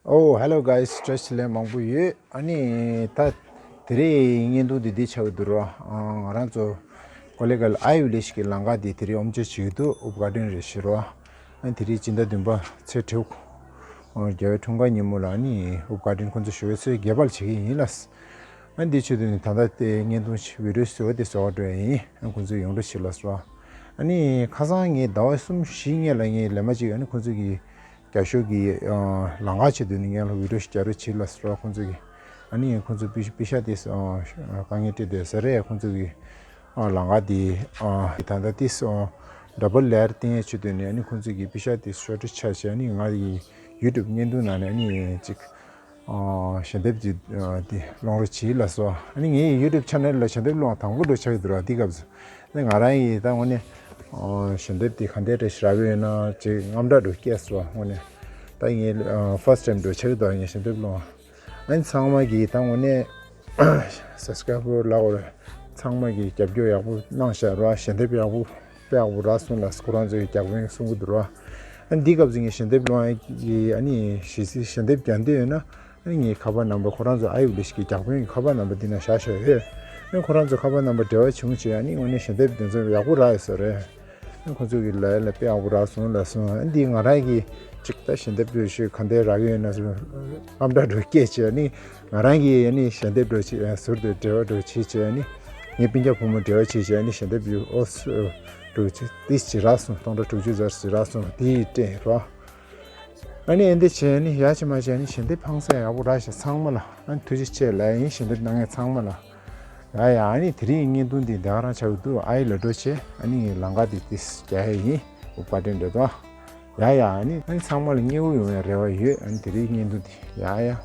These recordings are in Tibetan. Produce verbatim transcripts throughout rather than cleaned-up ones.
Oh, hello guys, བཀྲ་ཤིས་བདེ་ལེགས། མང་པོ་ཡོད། ཨ་ནི་ད་དེ་རིང་བརྙན་ཐུང་འདི་འདི་ཆགས་ཀྱི་འདུག་ར། ཨ། ང་རང་ཚོ་ཀོ་ལེ་གལ་ཨའི་ཝི་ལེ་ཇི་གི་ལམ་ཁ་འདི་དེ་རིང་ཨོམ་ཆོས་བྱེད་ཀྱི་འདུག་ཨུབ་ག་ཌེན་རེད་ཤག་ར། ཨ་ནི་དེ་རིང་སྤྱི་ཟླ་བདུན་པ་ཚེས་དྲུག་ཨ། རྒྱལ་བའི་འཁྲུངས་སྐར་ཉིན་མོ་ལ་ཨ་ནི་ཨུབ་ག་ཌེན་ཁོང་ཚོ་ཞོགས་པའི་ཚོད་བརྒྱད་པ་ལ་བྱེད་ཀྱི་ཡིན་ལགས། ཨ་ནི་འདི་ཆེད་དུ་ནི་ད་ལྟ་དེ་བརྙན་ཐུང་ཞིག་བི་ཌི་ཡོ་བཟོ་བ་དེ་བཟོ་བར་འགྲོ་ཡ་ཡིན། ཨ་ནི་ཁོང་ཚོས་ཡོང་འགྲོ་བྱེད་ལགས་སོ། ཨ་ནི་ཁ་སང་ངས་ཟླ་བ་གསུམ་བཞི་སྔོན་ལ་ངས་ལས་མ་གཅིག་ཨ་ནི་ཁོང་ཚོ་གི་རྒྱབ་ཤོག་གི་ཨ། ལམ་ཁ་ཆེད་དུ་ནི་ངས་ལ་བི་ཌི་ཡོ་ཞིག་རྒྱག་རོགས་བྱེད་ལགས་སོ། ཁོང་ཚོ་གི་ཨ་ནི་ཁོང་ཚོ་པི་པི་ཤ་དེ་ཨ། དཀའ་ངལ་འཕྲད་དེ་ཟེར་རེད། ཁོང་ཚོ་གི་ཨ། ལམ་ཁ་དེ་ཨ། ད་ལྟ་དེ་ཨ། ཌབ་བལ་ལེ་ཡར་བཏིང་ཡས་ཆེད་དུ་ནི་ཨ་ནི་ཁོང་ཚོ་གི་པི་ཤ་དེ་ཤོར་ཊེ་ཇི་ཆགས་བྱས། ཨ་ནི་ང་ཡི་ཡུ་ཊུབ་བརྙན་ཐུང་ནང་ནས་ཨ་ནི་ཅིག་ཨ། ཞལ་འདེབས་ཀྱི་ཨ། དེ་སློང་རོགས་བྱེད་ལགས་སོ། ཨ་ནི་ངའི་ཡུ་ཊུབ་ཆེ་ནལ་ལ་ཞལ་འདེབས་སློང་དང་པོ་འགྲོ་ཆགས་ཀྱི་འདུག་ར། དེ་སྐབས་སུ་ཨ་ནི་ང་རང་ཡིས་ད་དངོས་གནས་ཨ། ཞལ་འདེབས་དེ་ག་འདྲ་འདྲ་ཞིག་རག་གི་ཡོད་ན་ཅིག་དངངས་སྐྲག་འདྲ་སྐྱེས་སོང་། དངོས་གནས་ད་ངས་ཨ། ཕར་སི་ཊི་ཊེམ་འགྲོ་ཆགས་ཀྱི་འདུག་ངས་ཞལ་འདེབས་སློང་། ཨ་ནི་ཚང་མ་གིས་ད་དངོས་གནས་སབ་སི་ཀ་རའིབ་ལབ་དགོས་རེད། ཚང་མ་གིས་རྒྱབ་སྐྱོར་ཡག་པོ་གནང་ཤག་ར། ཞལ་འདེབས་ཡག་པོ་དཔེ་ཡག་པོ་རག་སོང་ལགས། ཁོ་རང་ཚོ་གི་བརྒྱ་དཔོན་གསུང་གི་འདུག་ར། ཨ་ནི་འདི་སྐབས་སུ་ངས་ཞལ་འདེབས་སློང་ཡ་གི་ཨ་ནི་ཞལ་ཞལ་འདེབས་རྒྱག་འདོད་ཡོད་ན་ཨ་ནི་ངའི་ཁ་པར་ནམ་བར་ཁོ་རང་ཚོ་ཨའི་ཝི་ལེ་ཇི་གི་བརྒྱ་དཔོན་གྱི་ཁ་པར་ནམ་བར་འདི་ན་བཞག་བཞག་ཡོད། ཨ་ནི་ཁོ་རང་ཚོ་ཁ་པར་ནམ་བར་འབྲེལ་བ་བྱུང་བྱས་ཨ་ནི་དངོས་གནས་ཞལ་འདེབས་དེ་ཚོ་ཡག་པོ་རག་ཡོད་ས་རེད། ཨ་ནི་ཁོ་ཚོ་གི་ལབ་ཡ་ལ་དཔེ་ཡག་པོ་རག་སོང་ལབ་སོང་། ཨ་ནི་འདི་ང་རང་གི་ཅིག་ད་ཞལ་འདེབས་འདྲ་ཞིག་ག་འདྲ་རག་གི་ཡོད་ན་ཟེར་དངངས་སྐྲག་འདྲ་སྐྱེས་བྱས་ཨ་ནི། ང་རང་གིས་ཨ་ནི་ཞལ་འདེབས་འདྲ་ཅིག་ཟུར་དུ་འབྲེལ་བ་འདྲ་བྱེད་བྱས་ཨ་ནི། ངའི་སྤུན་ཀྱག་བུ་མོ་འབྲེལ་བ་བྱེད་བྱས་ཨ་ནི་ཞལ་འདེབས་ཡོད་ཨོ་སུ་འདྲ་ཅིག་ཏིས་ཅིག་རག་སོང་། སྟོང་ཕྲག་དྲུག་ཅུ་ཙམ་ཞིག་རག་སོང་། དེ་ཡི་སྤྲད་རོགས། ཨ་ནི་ཨེ་འདི་བྱས་ཨ་ནི་ཡ་ཅིག་མ་བྱས་ཨ་ནི་ཞལ་འདེབས་ཕངས་སེ་ཡག་པོ་རག་ཤག་ཚང་མ་ལ་ཨ་ནི་ཐུགས་རྗེ་ཆེ་ལབ་ཡིན། ཞལ་འདེབས་གནང་མཁན་ཚང་མ་ལ། ཡ་ཡ། ཨ་ནི་དེ་རིང་བརྙན་ཐུང་འདི་འདི་ག་རང་ཆགས་ཀྱི་འདུག་ཨའི་ལ་འགྲོ་བྱས་ཨ་ནི་ལམ་ཁ་འདི་ཏིས་རྒྱག་ཡ་ཡིན། ཨུབ་ག་ཌེན་འགྲོ་དང་། ཡ་ཡ། ཨ་ནི་ཨ་ནི་ཚང་མ་ལ་མཉེས་པོ་ཡོང་བའི་རེ་བ་ཡོད། ཨ་ནི་དེ་རིང་བརྙན་ཐུང་འདི་ཡ་ཡ།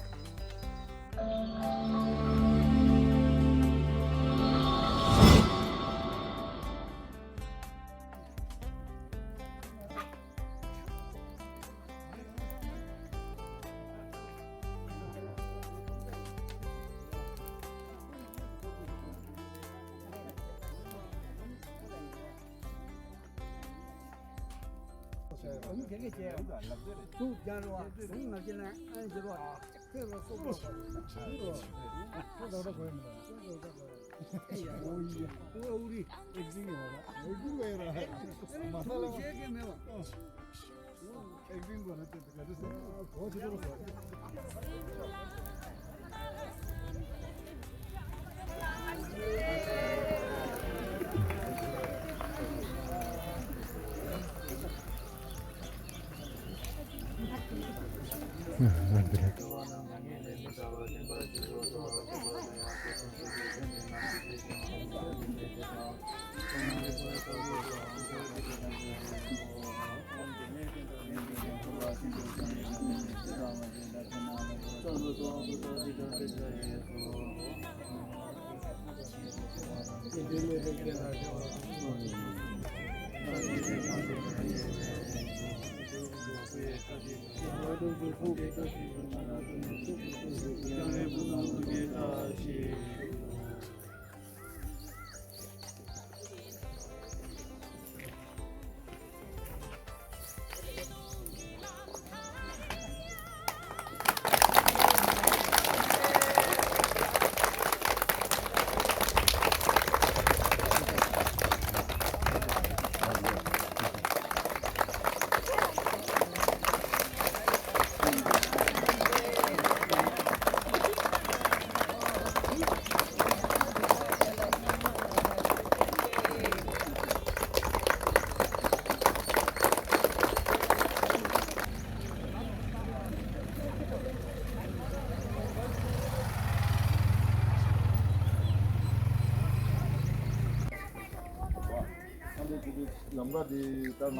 ལམ་ཁ་འདི་ད་ང་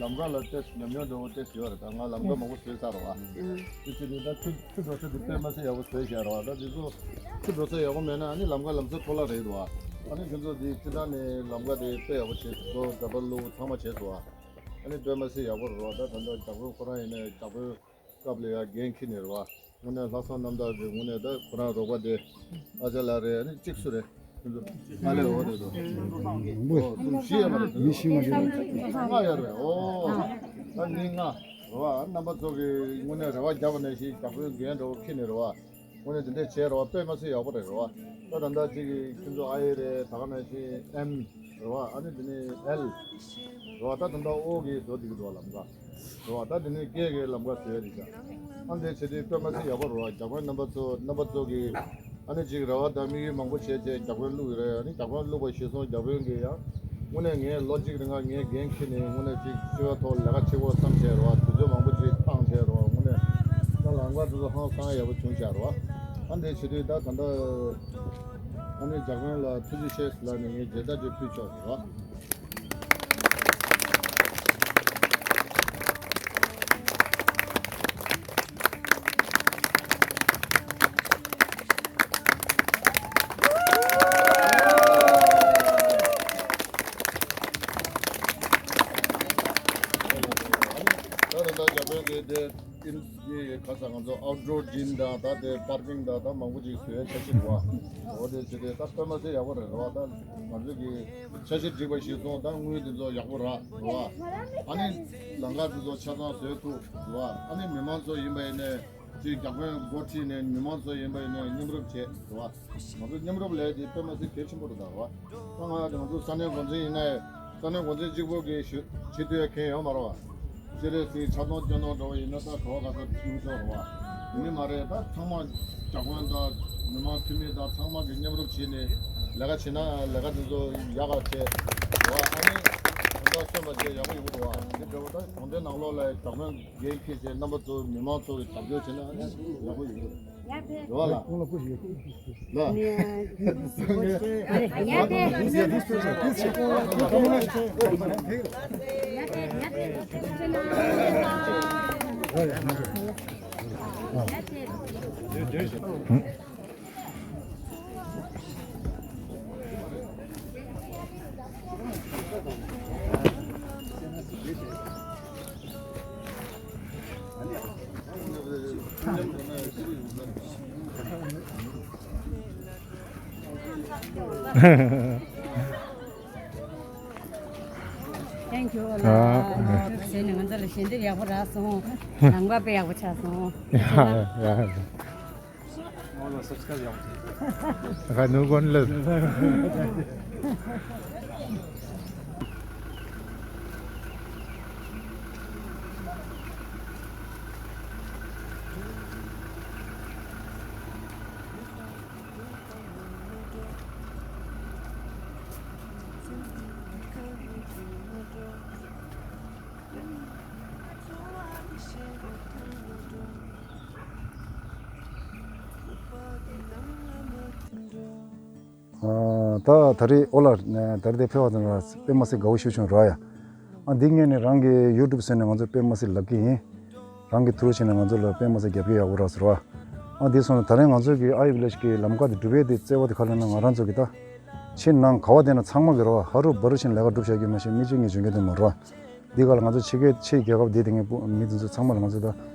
ལམ་ཁ་ལ་ཏོག་ཙམ་ཉམས་མྱོང་འདྲ་བོ་ཏོག་ཙམ་ཡོད་རེད། ད་ང་ལམ་ཁ་མང་པོ་བཟོས་ཚར་རེད་བ། དེ་ཚོ་འདི་ད་ཆུ་ཆུ་འགྲོ་ས་འདི་དཔེ་མ་སྲིད་ཡག་པོ་བཟོས་བཞག་རེད་བ། ད་འདི་ཚོ་ཆུ་འགྲོ་ས་ཡག་པོ་མེད་ན་ཨ་ནི་ལམ་ཁ་ལམ་སང་འཕྲོ་བརླག་རེད་འདུག་བ། ཨ་ནི་ཁྱོད་ཚོ་འདི་སྤྱི་བཏང་ནས་ལམ་ཁ་འདི་དཔེ་ཡག་པོ་བྱས་འདུག་ཌབ་བལ་བླུགས་ཚང་མ་བྱས་འདུག་བ། ཨ་ནི་དཔེ་མ་སྲིད་ཡག་པོ་རེད་བ། ད་ད་ལྟ་བདག་པོ་ཁོ་རང་ཡིན་ནའི་བདག་པོའི་སྐབས་ལ་ཡ་འགན་འཁྱེར་ནས་རེད་བ། དངོས་གནས་ལྷག་བསམ་རྣམ་དག་གི་ངོས་ནས་ད་ཁོ་རང་རོགས་པ་དེ་ཨ་ཅག་ལགས་རེད། ཨ་ནི་གཅིག་སུ་རེད། ཁྱོད་ཚོ་ཨ་ལས་འོ་རེད་དོ། འོ་གསུམ་བཞི་ཡོད་མ་རེད། མི་བཞི་མ་རེད། ལྔ་ཡོད་རེད། འོ་ད་མི་ལྔ། རེད་བ། རྣམ་པ་ཚོ་གིས་དངོས་གནས་རེ་བ་བརྒྱབ་པ་ནང་བཞིན་རྒྱ་དཔོན་འགན་འདྲ་བོ་འཁྱེར་ནས་རེད་བ། དངོས་གནས་དེ་འདྲས་བྱས་རེད་བ། དཔེ་མ་སྲིད་ཡག་པོ་རེད། རེད་བ། ད་ད་ལྟ་གཅིག་གིས་ཁྱོད་ཚོ་ཨ་ཡེ་རེད། ད་ག་ནང་བཞིན་ཨེམ་རེད་བ། ཨ་ནི་དེ་ནས་ཨེལ་རེད་བ། ད་ད་ལྟ་ཨོ་གིས་བཟོ་བསྡད་ཀྱི་འདུག་བ། ལམ་ཁ་རེད་བ། ད་དེ་ནས་ཀེ་གིས་ལམ་ཁ་བཟོས་རེད་ཤག་ཨ་འདྲས་བྱས་དུས་དཔེ་མ་སྲིད་ཡག་པོ་རེད་བ། རྒྱ་དཔོན་རྣམ་པ་ཚོ་རྣམ་པ་ཚོ་གིས་ཨ་ནི་ཅིག་རེ་བ་དང་དམིགས་ཡུལ་མང་པོ་བྱས་བྱས་རྒྱ་དཔོན་བླུགས་ཡོད་རེད། ཨ་ནི་རྒྱ་དཔོན་བླུགས་པ་གཞིར་བཟུང་རྒྱ་དཔོན་གྱིས་ཡང་དངོས་གནས་ངས་ལོ་གཅིག་རིང་ལ་ངས་འགན་འཁྱེར་ནས་དངོས་གནས་ཅིག་སྤྱི་པའི་ཐོག་ལས་ཀ་བྱེད་དགོས་བསམ་བྱས་རེད་བ། དུས་ཚོད་མང་པོ་ཅིག་བཏང་བྱས་རེད་བ། དངོས་གནས་ད་ལམ་ཁ་དེ་ཚོ་ཧང་སང་ཡག་པོ་བྱུང་བཞག་རེད་བ། ཨ་འདྲས་བྱེད་དུས་ད་ད་ལྟ་ཨ་ནི་རྒྱ་དཔོན་ལ་ཐུགས་རྗེ་ཆེ་ལབ་ནས་ངས་མཇལ་དར་ཅིག་ཕུལ་ཆོག་རེད་བ། ད་ད་ལྟ་རྒྱ་དཔོན་གྱིས་དེ་ཨིན་གྱི་ཁ་སང་ང་ཚོ་ཨའུ་ཊི་ཌོར་ཇིམ་དང་ད་དེ་པར་ཀིང་དང་ད་མང་པོ་ཅིག་བཟོས་འཆར་གཞི་རེད་བ། འོ་དེ་བྱས་ཏེ་ད་དཔེ་མ་སྲིད་ཡག་པོ་རེད། རེད་བ། ད་ང་ཚོ་གི་འཆར་གཞི་སྒྲིག་པ་གཞིར་བཟུང་ད་དངུལ་དེ་ཚོ་ཡག་པོ་རག་རེད་བ། ཨ་ནི་ལམ་ཁ་དེ་ཚོ་ཆ་ཚང་བཟོས་ཐུབ་རེད་བ། ཨ་ནི་མི་མང་ཚོ་ཡིན་པ་ཡིན་ནའི་ཅིག་རྒྱ་དཔོན་འགོ་ཁྲིད་ནས་མི་མང་ཚོ་ཡིན་པ་ཡིན་ནའི་མཉམ་རུབ་བྱེད་རེད་བ། ང་ཚོ་མཉམ་རུབ་ལས་དེ་དཔེ་མ་སྲིད་གལ་ཆེན་པོ་རེད་ད་རེད་བ། ད་ང་ང་ཚོ་ས་གནས་འགོ་འཛིན་ཡིན་ནའི་ས་གནས་འགོ་འཛིན་གཅིག་པོ་གིས་ཞུ་བྱེད་ཐུབ་ཡ་གང་ཡོད་མ་རེད་བ། སྤྱིར་སྲིད་ཆ་ཚང་སྐྱོ་གནོང་འགྲོ་བ་ཡིན་ན་ད་ག་བ་ག་ས་ཐུག་ཆོག་རེད་བ། དེ་ནི་མ་རེད། ད་ཚང་མ་རྒྱ་དཔོན་དང་མི་མང་འཐུས་མི་དང་ཚང་མ་གིས་མཉམ་རུབ་བྱས་ནས་ལས་ཀ་བྱེད་ན་ལས་ཀ་དེ་ཚོ་ཡག་ག་བྱས་རེད་བ། ཨ་ནི་དོན་དག་སོན་པ་བྱས་ཡག་པོ་ཡོང་གི་འདུག་བ། དེ་འདྲ་བོ་ད་གྲོང་སྡེ་ནང་ལོགས་ལ་རྒྱ་དཔོན་འགན་འཁྱེར་བྱས་རྣམ་པ་ཚོ་མི་མང་ཚོ་གིས་རྒྱབ་སྐྱོར་བྱས་ན་ཨ་ནི་ཡག་པོ་ཡོང་གི་རེད། རེད་བ་ལགས། ལགས། Thank you ཨ་ལགས། ཟེར་ནས་ང་ཚོ་ལ་ཞལ་འདེབས་ཡག་པོ་རག་སོང་། ལམ་ཁ་དཔེ་ཡག་པོ་ཆགས་སོང་། ཡ་ཡ། ང་ལ་སབ་སི་ཀ་རབ་ཡག་པོ་བྱས། ཁ་ནུ་གོན་ལ། ཨ། ད་ད་རེས་ཨོ་ལ་ད་རེས་དེ་ཕེབས་པ་དང་དཔེ་མ་སྲིད་དགའ་བོ་ཞེ་པོ་བྱུང་ར་ཡ། ཨ་འདི་ངས་ནི་རང་གི་ཡུ་ཊུབ་ཟེར་ནས་ང་ཚོ་དཔེ་མ་སྲིད་ལབ་ཀྱི་ཡིན། རང་གི་ཐུགས་རྗེ་ཆེ་ནས་ང་ཚོ་ལ་དཔེ་མ་སྲིད་རྒྱབ་སྐྱོར་ཡག་པོ་རག་ཟེར་བ། ཨ་འདི་སོང་ན་ད་རེས་ང་ཚོ་གི་ཨ་ཡུ་བི་ལེ་ཇི་གི་ལམ་ཁ་དེ་སྒྲུབ་ཡས་དེ་རྩ་བ་དེ་ག་ལབ་ན་ང་རང་ཚོ་གི་ད། ཕྱི་ནང་ག་བ་དེ་ན་ཚང་མ་གི་ར་བ་ཧ་རུ་བ་རུ་ཕྱིན་ལས་ཀ་སྒྲུབ་བྱ་རྒྱུ་མ་ཤེས་མི་གཅིག་གཉིས་འཇོན་གྱི་དེ་མ་ར་བ། འདི་ག་ལ་ང་ཚོ་ཕྱི་རྒྱལ་ཕྱི་རྒྱལ་ཁབ་འདི་དེ་ངས་སྤུ་མི་དེ་ཚོ་ཚང་མ་ལ་ང་ཚོ་ད་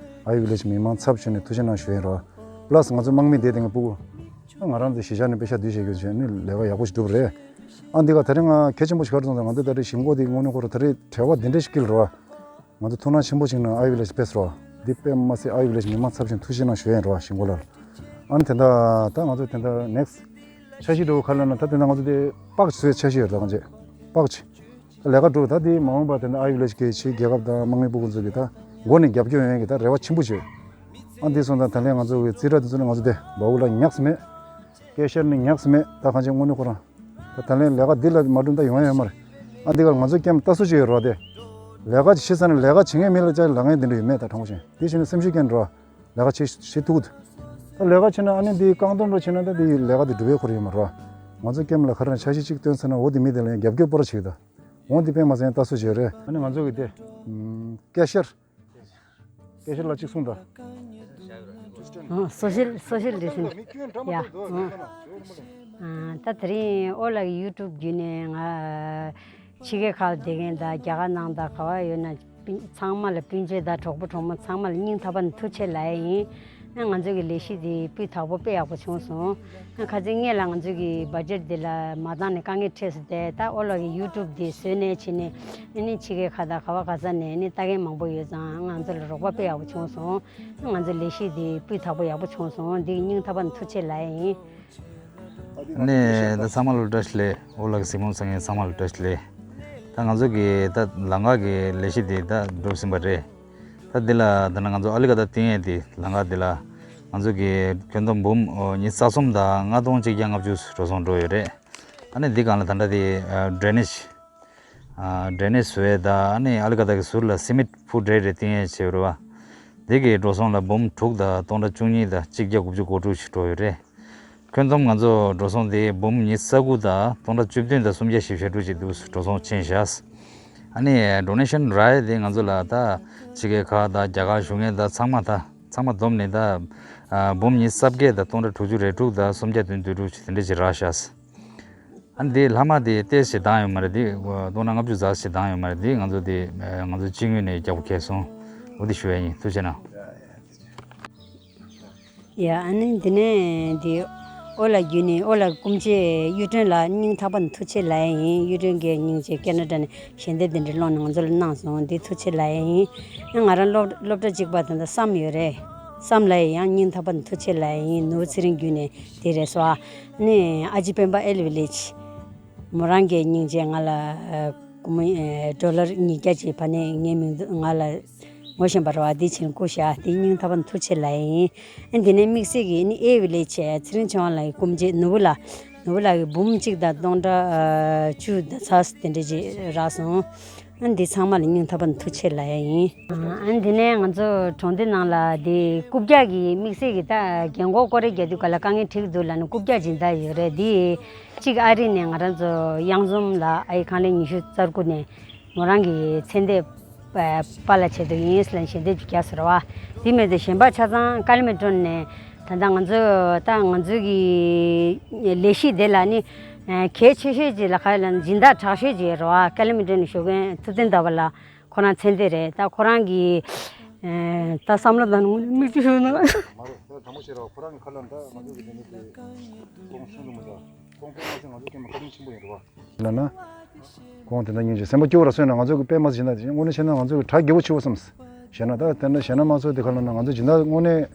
ཨ་ཡུ་བི་ལེ་ཇི་མི་མང་ཚབ་ཞུས་ནས་ཐུགས་རྗེ་གནང་ཞུ་ཡིན་ར་བ། པ་ལ་སི་ང་ཚོ་དམག་མི་དེ་དེ་ངས་སྤུ་གུ། ང་རང་ཚོ་གཞིས་ཆགས་ནས་པེ་ཤ་བསྡུས་བྱེད་རྒྱུ་བྱས་ནས་ལས་ཀ་ཡག་པོ་ཞིག་སྒྲུབ་རེད། ཨ་འདི་ག་ད་རིང་ང་གལ་ཆེན་པོ་ཞིག་ག་རེ་མཐོང་ཚར། ང་ཚོ་ད་རེས་ཞིང་སྒོ་དེ་དངོས་གནས་ཁོ་ར་ད་རེས་བྲེལ་བ་འདི་འདྲ་ཞིག་སྐྱེལ་ར་བ། ང་ཚོ་ཐུགས་སྣང་ཆེན་པོ་ཞིག་ནང་ཨ་ཡུ་བི་ལེ་ཇི་ཕེབས་ར་བ། འདི་དཔེ་མ་སྲིད་ཨ་ཡུ་བི་ལེ་ཇི་མི་མང་ཚབ་ཞུས་ནས་ཐུགས་རྗེ་གནང་ཞུ་ཡིན་ར་བ་ཞིང་སྒོ་ལ། ཨ་ནི་དེ་འདྲ་ད་ང་ཚོ་དེ་འདྲ་ནེག་སི་འཆར་གཞི་འགྲོ་ག་ལ་ན་ད་དེ་འདྲ་ང་ཚོ་དེ་པག་ཅི་བཟོས་འཆར་གཞི་ཡོད་ད་གང་བྱེད་པག་ཅི། ད་ལས་ཀ་འགྲོ་ད་དེ་མ་འོངས་པ་དེ་འདྲ་ཨ་ཡུ་བི་ལེ་ཇི་གི་ཕྱི་རྒྱལ་ཁབ་དང་དམག་མི་སྤུ་གུ་ཚོ་གི་ད་མགོ་ནས་རྒྱབ་སྐྱོར་ཡོང་ཡས་ཀྱི་ད་རེ་བ་ཆེན་པོ་བྱོས། ཨ་འདི་སོང་ཙང་ད་ལན་ང་ཚོ་གི་རྩིས་ཁྲ་དེ་ཚོ་ནི་ང་ཚོ་དེ་བ་འུ་ལ་ཉག་སི་མེད། སྐད་ཤར་ནི་ཉག་སི་མེད། ད་གང་བྱེད་དངོས་གནས་ཁོ་རང་། ད་ད་ལན་ལས་ཀ་འདི་ལ་མ་འགྲུབ་ད་ཡོང་ཡ་ཡོད་མ་རེད། ཨ་འདི་ག་ང་ཚོ་ཀེམ་ལྟ་སུ་ཅིག་ཡོད་རོགས་དེ། ལས་ཀ་ཅིག་བྱེད་ས་ནས་ལས་ཀ་བྱེད་མཁན་མི་ལ་ཅག་ལ་ངན་དེ་འདྲ་ཡོད་མེད་ད་དྲང་པོ་བྱས་དེ་བྱས་ནས་སེམས་ཤུགས་སྐྱེན་འགྲོ། ལས་ཀ་བྱེད་བྱེད་ཐུབ་ཀྱི་འདུག་ད་ལས་ཀ་བྱེད་ན་ཨ་ནི་འདི་རྐང་སྟོང་འགྲོ་བྱེད་ན་ད་འདི་ལས་ཀ་འདི་འགྲུབ་པའི་ཁོར་ཡོད་མ་རོ། ང་ཚོ་ཀེམ་ལ་ག་རེ་འཆར་གཞི་གཅིག་བཏོན་ཚར་ན་འོ་འདི་མི་དེ་ལ་ཡང་རྒྱབ་སྐྱོར་སྤོར་བྱེད་ཀྱི་ད། འོ་འདི་དཔེ་མ་ཟད་ལྟ་སུ་བྱེད་རེད། ཨ་ནི་ང་ཚོ་གི་དེ། སྐད་ཤར། སྐད་ཤར་ལ་གཅིག་གསུངས་དང་། ཨ། སོ་ཤལ་སོ་ཤལ་ཌི་སི་ཊེན་སི་ཡ། ཨ། ད་དེ་རིང་ཨོ་ལགས་ཀྱི་ཡུ་ཊུབ་བརྒྱུད་ནས་ང་ཕྱི་རྒྱལ་ཁག་ལ་བསྡད་མཁན་དང་རྒྱ་གར་ནང་དང་ག་བ་ཡོད་ན་སྤུན་ཚང་མ་ལ་སྤུན་མཆེད་དང་གྲོགས་པོ་གྲོགས་མོ་ཚང་མ་ལ་སྙིང་ཐག་པ་ནས་ཐུགས་རྗེ་ཆེ་ལབ་ཡ་ཡིན། ང་ཚོ་གི་ལས་གཞི་འདི་སྤུས་དག་པོ་དཔེ་ཡག་པོ་བྱུང་སོང་། ཁ་སང་སྔོན་ལ་ང་ཚོ་གི་བ་ཇེཊ་འདི་ལ་མ་འདང་ནས་དཀའ་ངལ་འཕྲད་སོང་སྟེ། ད་ཨོ་ལགས་ཀྱི་ཡུ་ཊུབ་འདི་བཟོས་ནས་བྱས་ནས་ཨ་ནི་ཕྱི་རྒྱལ་ཁག་དང་ག་བ་ག་ས་ནས་ཨ་ནི་ལྟ་མཁན་མང་པོ་ཡོད་ཙང་། ང་ཚོ་ལ་རོགས་པ་དཔེ་ཡག་པོ་བྱུང་སོང་། ང་ཚོ་ལས་གཞི་འདི་སྤུས་དག་པོ་ཡག་པོ་བྱུང་སོང་། འདི་སྙིང་ཐག་པ་ནས་ཐུགས་རྗེ་ཆེ་ལབ་ཡ་ཡིན། ནས་ད་ཚང་མ་ལ་བཀྲ་ཤིས་བདེ་ལེགས། ཨོ་ལགས་ཀྱི་གཟིགས་མོ་བཟོ་མཁན་ཚང་མ་ལ་བཀྲ་ཤིས་བདེ་ལེགས། ད་ང་ཚོ་གི་ད་ལམ་ཁ་གི་ལས་གཞི་འདི་ད་འགྲུབ་ཟིན་པ་རེད། ད་འདི་ལ་ད་ནི་ང་ཚོ་ཨ་ལི་ཀ་ད་བཏིང་ཡས་འདི་ལམ་ཁ་འདི་ལ་ང་ཚོ་གི་ཁྱོན་བསྡོམས་འབུམ་ཉི་ཤུ་རྩ་གསུམ་དང་ལྔ་སྟོང་གཅིག་བརྒྱ་ལྔ་བཅུ་འགྲོ་སོང་འགྲོ་ཡོད་རེད། ཨ་ནི་འདི་སྒང་ལ་ད་ལྟ་དེ་ཌྲེ་ནེཇ་ཌྲེ་ནེཇ་བཟོ་ཡས་དང་། ཨ་ནི་ཨ་ལི་ཀ་ད་གི་ཟུར་ལ་སི་མེན་ཊི་ཕུ་རེ་རེ་བཏིང་ཡས་བྱས་ཡོད་རེད་བ། འདི་གི་འགྲོ་སོང་ལ་འབུམ་དྲུག་དང་སྟོང་ཕྲག་བཅུ་གཉིས་དང་གཅིག་བརྒྱ་དགུ་བཅུ་གོ་དྲུག་ཞིག་འགྲོ་ཡོད་རེད། ཁྱོན་བསྡོམས་ང་ཚོ་འགྲོ་སོང་དེ་འབུམ་ཉི་ཤུ་རྩ་དགུ་དང་སྟོང་ཕྲག་བཅུ་བདུན་དང་སུམ་བརྒྱ་བཞི་བཅུ་ཞེ་དྲུག་ཅིག་འདུག་འགྲོ་སོང་ཕྱིན་བཞག། ཨ་ནི་ཌོ་ནེ་ཤན་རག་ཡས་དེ་ང་ཚོ་ལ་ད་ཕྱི་རྒྱལ་ཁག་དང་རྒྱ་གར་བཞུགས་མཁན་དང་ཚང་མ་ད་ཚང་མ་བསྡོམས་ནས་ད་འབུམ་ཉི་ཤུ་རྩ་བརྒྱད་དང་སྟོང་ཕྲག་དྲུག་ཅུ་རེ་དྲུག་དང་སུམ་བརྒྱ་བདུན་ཅུ་དོན་དྲུག་ཅིག་དེ་འདྲ་ཅིག་རག་བཞག། ཨ་ནི་དེ་ལྷག་མ་དེ་ཏོག་ཙམ་བཏང་ཡོད་མ་རེད། དེ་སྟོང་ཕྲག་ལྔ་བཅུ་ཙམ་ཞིག་བཏང་ཡོད་མ་རེད། དེ་ང་ཚོ་དེ་ང་ཚོ་སྤྱི་ངོས་ནས་རྒྱག་པ་གལ་སོང་། འོ་དེ་ཞུ་ཡ་ཡིན། ཐུགས་རྗེ་གནང་། ཡ། ཨ་ནི་འདི་ནས་འདི་ཨོ་ལགས་བརྒྱུད་ནས་ཨོ་ལགས་སྐུ་མཆེད་གཡུ་སྒྲོན་ལགས་སྙིང་ཐག་པ་ནས་ཐུགས་རྗེ་ཆེ་ལབ་ཡ་ཡིན། གཡུ་སྒྲོན་གྱིས་སྙིང་རྗེ་ཀེ་ན་ཌ་ནས་ཞལ་འདེབས་འདི་འདྲ་སློང་ནས་ང་ཚོ་ལ་གནང་སོང་། འདི་ཐུགས་རྗེ་ཆེ་ལབ་ཡ་ཡིན། ཨ་ང་རང་སློབ་སློབ་གྲྭ་གཅིག་པ་དེ་འདྲ་བསམ་ཡོད་རེད། བསམ་ལབ་ཡ་ཡང་སྙིང་ཐག་པ་ནས་ཐུགས་རྗེ་ཆེ་ལབ་ཡ་ཡིན། ནོར་བུ་ཚེ་རིང་བརྒྱུད་ནས་དེ་རེད་སོ། ཨ་ནི་ཨ་ཅེ་སྤེན་པ་ཨེལ་ཝི་ལེཇ། མོ་རང་གིས་སྙིང་རྗེ་ང་ལ་ཨ་སྒོར་མོ་ཨ་ཌོ་ལར་ཉིས་བརྒྱ་ཅིག་ཕར་ནས་ངའི་མིང་ཐོག་ང་ལ་ངོ་ཤེས་པ་རེད་བ། འདི་བྱིན་བསྐུར་བཞག། འདི་སྙིང་ཐག་པ་ནས་ཐུགས་རྗེ་ཆེ་ལབ་ཡ་ཡིན། ཨ་འདི་ནས་དམིགས་བསལ་གྱིས་ཨ་ནི་ཨེ་ཝི་ལེཇ་ཚེ་རིང་ཆོས་དབང་ལགས་ཀྱི་སྐུ་མཆེད་ནོར་བུ་ལགས། ནོར་བུ་ལགས་ཀྱིས་འབུམ་གཅིག་དང་སྟོང་ཕྲག་ཨ་བཅུ་དང་ཚ་དེ་འདྲ་ཅིག་རག་སོང་། ཨ་འདི་ཚང་མ་ལ་སྙིང་ཐག་པ་ནས་ཐུགས་རྗེ་ཆེ་ལབ་ཡ་ཡིན། ཨ་འདི་ནས་ང་ཚོ་གྲོང་སྡེ་ནང་ལ་འདི་རྐུབ་བཀྱག་གི་དམིགས་བསལ་གྱི་ད་རྒན་གོག་སྐོར་ར་རྒྱག་དུས་ག་ལ་དཀའ་ངལ་འཕྲད་ཀྱི་འདུག་ལབ་ནས་རྐུབ་བཀྱག་སྦྱིན་བདག་ཡོད་རེད། འདི་གཅིག་ཨ་རི་ནས་ང་རང་ཚོ་གཡང་འཛོམས་ལགས། ཨ་ཡི་ཁང་ལས་ཉི་ཤུ་རྩ་དགུ་ནས་མོ་རང་གི་མཚན་ལྡན་པ་པཱ་ལགས་ཆེད་དུ་ཡིན་ཟེར་ལབ་ནས་ཞལ་འདེབས་ཅིག་བརྒྱབ་ཟེར་བ། དེ་མིན་དུ་གཞན་པ་ཆ་ཚང་ཀ་ལི་མི་ཀྲོན་ནས། ད་ལྟ་ང་ཚོ་ད་ང་ཚོ་གི་ལས་གཞི་དེ་ལ་ནི་གལ་ཆེ་ཤོས་ཅིག་ལ་ག་རེ་ལབ་ན་སྦྱིན་བདག་དྲག་ཤོས་ཅིག་ཡོད་རེད་བ། ཀ་ལི་མི་ཀྲོན་ནས་བཞུགས་མཁན་ཐུབ་བསྟན་ཟླ་བ་ལགས། ཁོ་རང་མཚན་ལྡན་རེད། ད་ཁོ་རང་གི་ད་བསམ་བློ་དང་ནང་མིག་ཆུ་ཤོར་ན། མ་རེད། ད་དྲང་པོ་བཤད་རོགས། ཁོ་རང་གི་ཁ་ལ་ད་ང་ཚོ་གི་དེ་ནི་དེ་ཁོང་གསུང་གི་མི་འདུག་ཁོང་དཔེ་མ་ཚད་ང་ཚོ་སྐྱེས་མ་བཀའ་དྲིན་ཆེན་པོ་ཡིན་རེད་བ། ལབ་ན། ཁོང་དེ་འདྲ་སྙིང་རྗེ་སེམས་པ་སྐྱོ་བོ་ར་སོང་ན། ང་ཚོ་གི་དཔེ་མ་ཟིན་ན་དེ་དངོས་གནས་བྱས་ན་ང་ཚོ་གི་གྲ་རྒྱས་པོ་ཆེ་བོ་བསམ། བྱས་ན་ད་དེ་འདྲ་བྱས་ན་མ་ཚོ་དེ་ཁ་ལ་ན་ང་ཚོ་སྦྱིན་བདག་དངོས་གནས་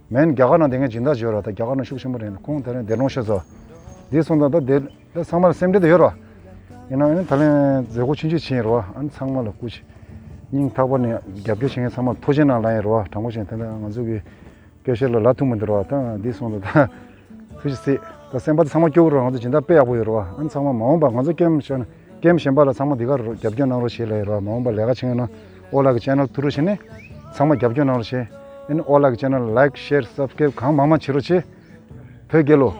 མེན་རྒྱ་གར་ནང་དེ་ངས་སྦྱིན་བདག་བྱོས་ར། ད་རྒྱ་གར་ནང་ཤུགས་ཆེན་པོ་རེད། ཁོང་དེ་རིང་བདེ་སློང་ཤོད་ཚོ། དེ་སོང་ད་ད་དེ་ད་ཚང་མ་ལ་སེམས་ཁྲལ་དེ་ཡོད་ར། ཡིན་ན་ཨ་ནི་ད་ལན་མཛད་སྒོ་ཆུང་ཆུང་ཕྱིན་ར་བ། ཨ་ནི་ཚང་མ་ལ་སྐུ་མཁྱེན། སྙིང་ཐག་པ་ནས་རྒྱབ་སྐྱོར་བྱེད་མཁན་ཚང་མ་ལ་ཐུགས་རྗེ་གནང་ལབ་ཡིན་ར་བ། དྲང་པོ་བཤད་ན་དེ་འདྲ་ང་ཚོ་གི་སྐད་ཆ་ལ་ལ་ཐུག་མི་འདུག་ར་བ། ད་འདི་སོང་ད་ད་ཐུགས་རྗེ་ཆེ། ད་སེམས་པ་ད་ཚང་མ་སྐྱོ་བོ་ར། ང་ཚོ་སྦྱིན་བདག་དཔེ་ཡག་པོ་ཡོད་ར་བ། ཨ་ནི་ཚང་མ་མ་འོངས་པ་ང་ཚོ་ཀེམ་བཞག་ན་ཀེམ་གཞན་པ་ལ་ཚང་མ་འདི་ག་རྒྱབ་སྐྱོར་གནང་རོགས་བྱེད་ལབ་ཡིན་ར་བ། མ་འོངས་པ་ལས་ཀ་བྱེད་མཁན་ན་ཨོ་ལགས་ཀྱི་ཅེ་ནལ་ཐུག་རོགས་བྱེད་ནས་ཚང་མ་རྒྱབ་སྐྱོར་གནང་རོགས་བྱེད། ཨ་ནི་ཨོ་ལགས་ཀྱི་ཅེ་ནལ་ལ་ལའིཀ་ཤེར་སབ་སི་ཀ་རེབ་གང་མང་མང་བྱེད་རོགས་བྱེད། བོད་རྒྱལ་ལོ།